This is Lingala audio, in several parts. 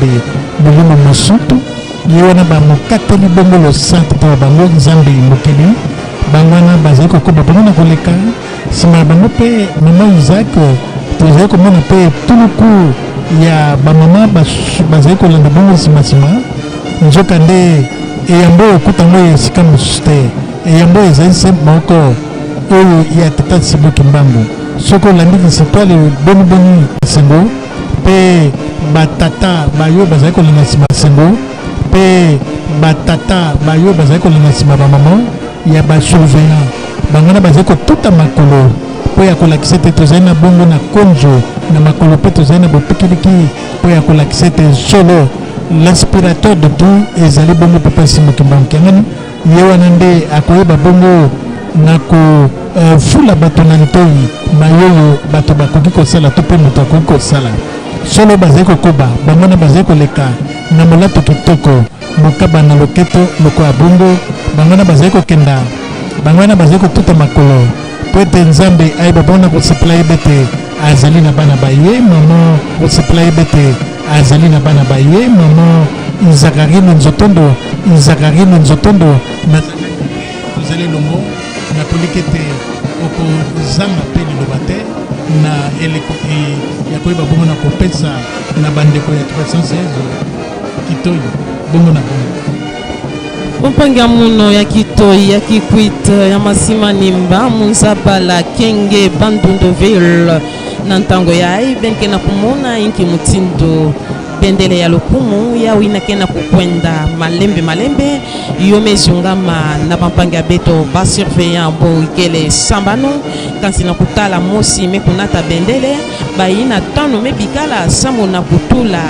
Nzambe Molimo Mosantu. Ye wana bamokateli bongo losa tata wa bango Nzambe Mokeli. Bango wana bazali kokoba bongo na koleka nsima ya bango mpe mama Isaac. Tozali komona mpe tuluku ya bamama bazali kolanda bongo nsima nsima. Nzokande eyambo oyo okuta yango esika mosusu te, eyambo oyo ezali se moko oyo ya tata Simon Kimbangu. Soki olandi lisitwale boni boni esengo mpe batata bayo bazali kolanda nsima esengo mpe batata bayo bazali kolanda nsima bamama ya basurveillant, bango wana bazali kotuta makolo mpo ya kolakisa ete tozali na bongo na konzo na makolo mpe tozali na bopikiliki mpo ya kolakisa ete solo l'inspirateur de tout ezali bongo Papa Simon Kimbangu Kiangani. Ye wana nde akoyeba bongo na kofula bato na litoi mayoyo bato bakoki kosala to mpe moto akoki kosala. Solo bazali kokoba, bango wana bazali koleka na molato kitoko, mokaba na loketo lokola bongo. Bango wana bazali kokenda, bango wana bazali kotuta makolo mpo ete Nzambe ayeba bongo na kosepela, yeba ete azali na bana ba ye. Mama kosepela, yeba ete azali na bana ba ye. Mama Zakarine Nzotondo, Zakarine Nzotondo, tozali elongo. Nakoliki ete okozanga mpe liloba te na eleko ya koyeba bongo na kopesa na bandeko ya 316 kitoi bongo na bongo. Mpangi ya muno ya kitoi ya Kikwit ya Masimanimba Munzabala Kenge Bandunduville na ntango ya ai benke na kumona inki mutindo bendele ya lokumu ya winake na kukwenda malembe malembe yo mezungama na bampangi ya beto basurveillant boikele sambano kasi na kutala mosi mekunata bendele bayina tano mebikala sambo na kutula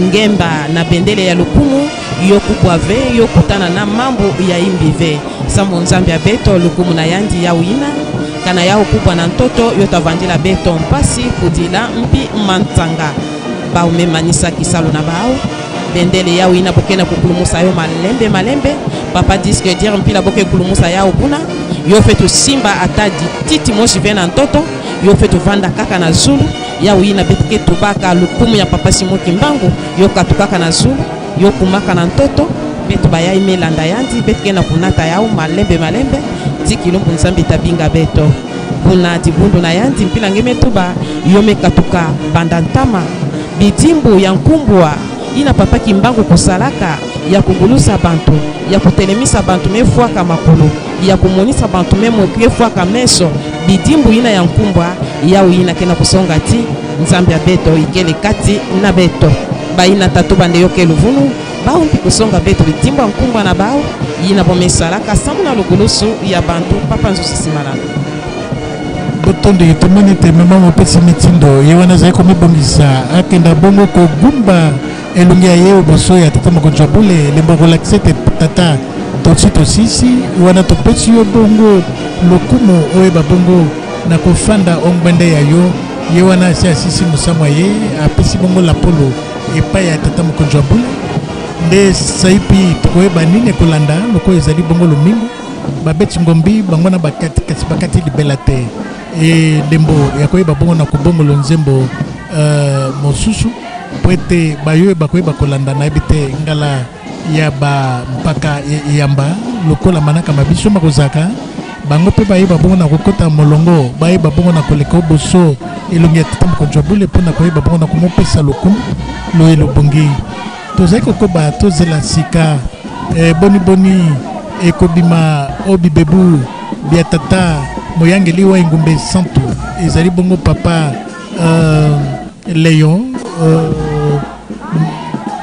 ngemba na bendele ya lokumu yo kubwa ve yo kutana na mambo ya imbi ve sambo Nzambe ya beto lokumu na yandi ya wina kana ya okubwa na ntoto yo tavandila beto mpasi kudila mpi mantanga baumemanisa kisalo na bao bendele ya wina bokena kukulumusa yo malembe malembe papa disque dire mpila boke kulumusa ya okuna yo fe tosimba ata dititi mosi ve na ntoto yo fe tovanda kaka na zulu ya wina betike tobaka lokumu ya papa Simon Kimbangu yo katukaka na zulu yo kumaka na ntoto beto bayai melanda yandi betike na kunata yao malembe malembe ti kilumbu Nzambe tabinga beto kuna dibundu na yandi mpila ngeme tuba yo mekatuka banda ntama bidimbu ya nkumbwa ina papa Kimbangu kusalaka ya kugulusa bantu ya kutelemisa bantu mefwaka makolo ya kumonisa bantu mefwaka meso bidimbu ina ya nkumbwa yau ina kena kusonga ti Nzambe ya beto ikele kati na beto baina tatu bande yoke luvunu bao mpi kusonga beto bidimbu ya nkumbwa na bao yina bomesalaka samu na lugulusu ya bantu papa nzusi simalana. Botondi tomoni ete mama mopesi mitindo ye wana azali komibongisa akenda bongo kogumba elongi ya ye oboso ya tata mokonzi wa bule elembo kolakisa ete tata tosi tosisi wana topesi yo bongo lokumu oyeba bongo na kofanda ongbende ya yo. Ye wana asi asisi mosamwa ye apesi bongo lapolo epai ya tata mokonzi wa bule. Nde saipi tokoyeba nini ekolanda lokola ezali bongo lomingo babeti ngombi bango na bakati kasi bakati libela te elembo ya koyeba bongo na kobongolo nzembo mosusu po ete bayo bakoyeba kolanda. Nayebi te ngala ya bampaka yamba lokola manaka mabiso makozaka bango mpe bayeba bongo na kokota molongo bayeba bongo na koleka oboso elongi ya tata mokonzi wa bule mpo na koyeba bongo na komopesa lokumu loye lobongi. Tozali kokoba tozela sika boni boni ekobima o bibebu bya tata moyangeli wa engumba santu ezali bongo papa Léon,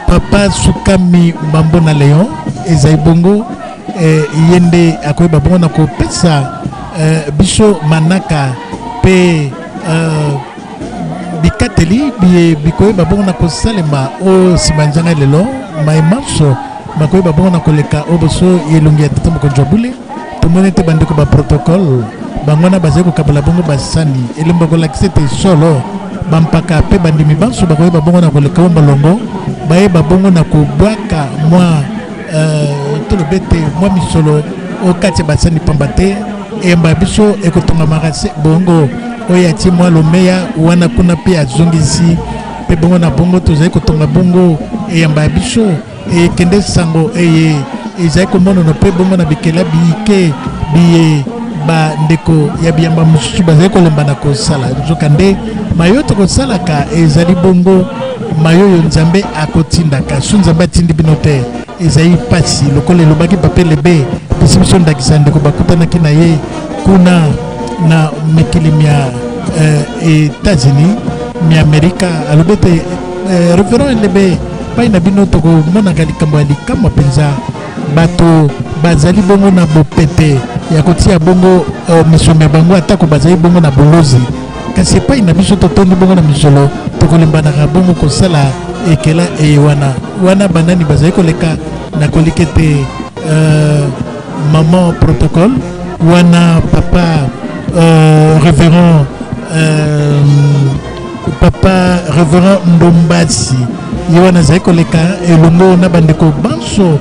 papa Sukami Mbambo na Léon ezali bongo ye nde akoyeba bongo na kopesa biso manaka mpe bikateli bikoyeba bongo na kosalema o nsima nzanga lelo maemanso bakoyeba bongo na koleka o boso elongi ya tata mokonzi wa bule. Tomoni ete bandeko ba protocole bango wana bazali kokabola bongo basani elembo kolakisa ete solo bampaka mpe bandimi banso bakoyeba bongo na koleka o molongo bayeba bongo na kobwaka mwa toloba ete mwa misolo o kati ya basani pamba te eyamba ya biso ekotongamaka se bongo oyo atie mwa lomeya wana kuna mpe azongisi mpe bongo na bongo tozali kotonga bongo. Eyamba ya biso ekende sango eye ezali komonana mpe bongo na bikela biike biye bandeko ya biyamba mosusu bazali kolemba na kosala. Nzokande mayo tokosalaka ezali bongo mayo oyo Nzambe akotindaka. So Nzambe atindi bino te, ezali mpasi. Lokola elobaki Papa Elebe, apesi biso ndakisa ndeko bakutanaki na ye kuna na mikili mya Etats-Unis, mya Amerika. Alobi ete Reverend Elebe, pai na bino tokomonaka likambo ya likamwa mpenza. Bato bazali bongo na bopete ya kotia bongo misolo ya bango atako bazali bongo na bolozi, kasi epai na biso totondi bongo na misolo, tokolembanaka bongo kosala ekela eye wana. Wana banani bazali koleka na kolika ete maman protocole wana, papa reverend papa reverend Ndombasi, ye wana azali koleka elongo na bandeko banso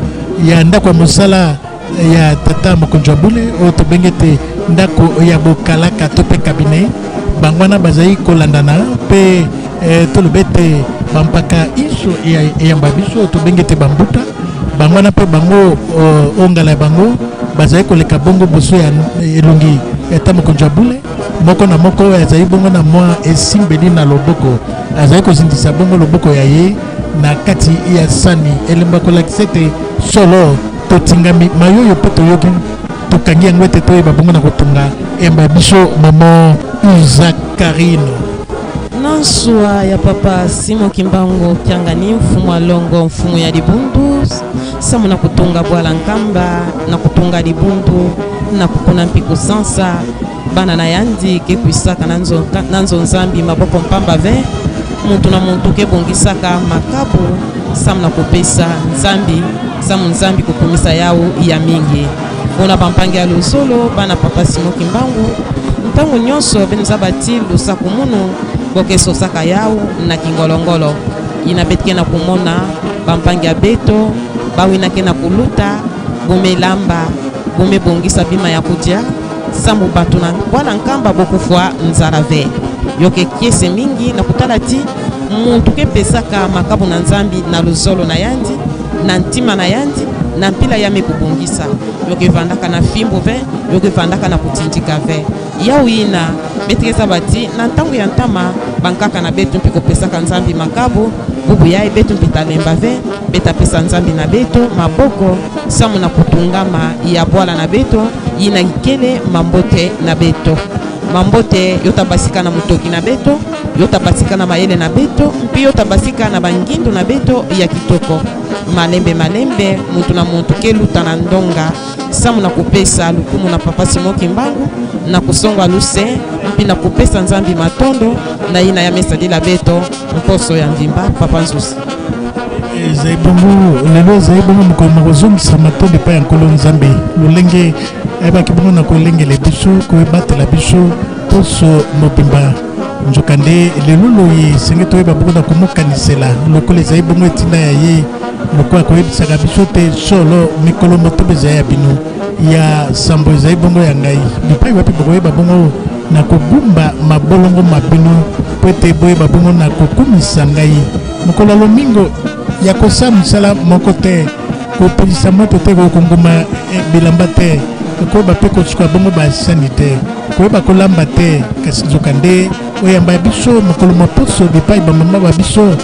ya ndako ya mosala ya tata mokonzi wa bule oyo tobengi ete ndako ya bokalaka to mpe cabinet. Bango wana bazali kolandana mpe toloba ete bampaka inso eyamba biso oyo tobengi ete bambuta. Bango wana mpe bango ongala ya bango bazali koleka bongo boso ya elongi ya tata mokonzi wa bule. Moko na moko oyo azali bongo na mwa esimbeli na loboko azali kozindisa bongo loboko ya ye na kati ya sani, elembo ya kolakisa ete solo totingami mayoyo mpe toyoki tokangi yango ete toyeba bongo na kotonga eyamba ya biso mama Uzakarino. Na nsua ya papa Simon Kimbangu Kiangani, mfumu alongo, mfumu ya libundu, samu na kotonga bwala nkamba na kotonga libundu na kokuna mpi kosansa bana na yandi kekuisaka na nzo nzambi maboko mpamba ve muntu na muntu kebongisaka makabu samu na kopesa nzambi samu nzambi kokumisa yawu ya mingi mpona bampangi ya lozolo bana papa Simon Kimbangu ntango nyonso beno za bati lusaku munu bokesosaka yawu na kingolongolo ina betike na komona bampangi ya beto bawinake na koluta bomelamba bomebongisa bima ya kodia samu bato na bwana nkamba bokufwa nzala ve yoke kiese mingi na kotala ti muntu kepesaka makabu na nzambi na lozolo na yandi na ntima na yandi na mpila yame kobongisa yoke evandaka na fimbo ve yoke evandaka na kotindika ve yau ina betikesa bati na ntango ya ntama bankaka na betu mpe kopesaka nzambi makabu bubu ya betu mpe talemba ve betapesa nzambi na beto maboko samu na kotungama ya bwala na beto yina kikele mambote na beto mambote yotabasika na motoki na beto yotabasika na mayele na beto mpe yotabasika na bangindu na beto ya kitoko malembe malembe mutu na mutu keluta na ndonga samu na kopesa lukumu na papa Simon Kimbangu na kosonga luse mpe na kopesa nzambi matondo na ye na ya mesadila beto mposo ya mvimba papa Nzusi. Ezali bongo lelo, ezali bongo mokolo na kozongisa matondo epai ya Nkolo Nzambe, lolenge ayebaki bongo na kolengele biso, kobatela biso poso mobimba. Nzokande lelo loye esenge toyeba bongo na komokanisela lokola ezali bongo etinda ya ye, lokola koyebisaka biso te solo mikolo motoba ezali ya bino, ya sambo ezali bongo ya ngai. Bipai wapi bokoyeba bongo na kogumba mabolongo ma bino po ete boyeba bongo na kokumisa ngai. Mokolo ya lomingo ya kosala mosala moko te, kopelisa moto te, kokongoma bilamba te, koyeba mpe kosuka bongo basani te, koyeba kolamba te. Kasi nzokande oyamba ya biso mokolo mwa poso bipai bamama ba biso.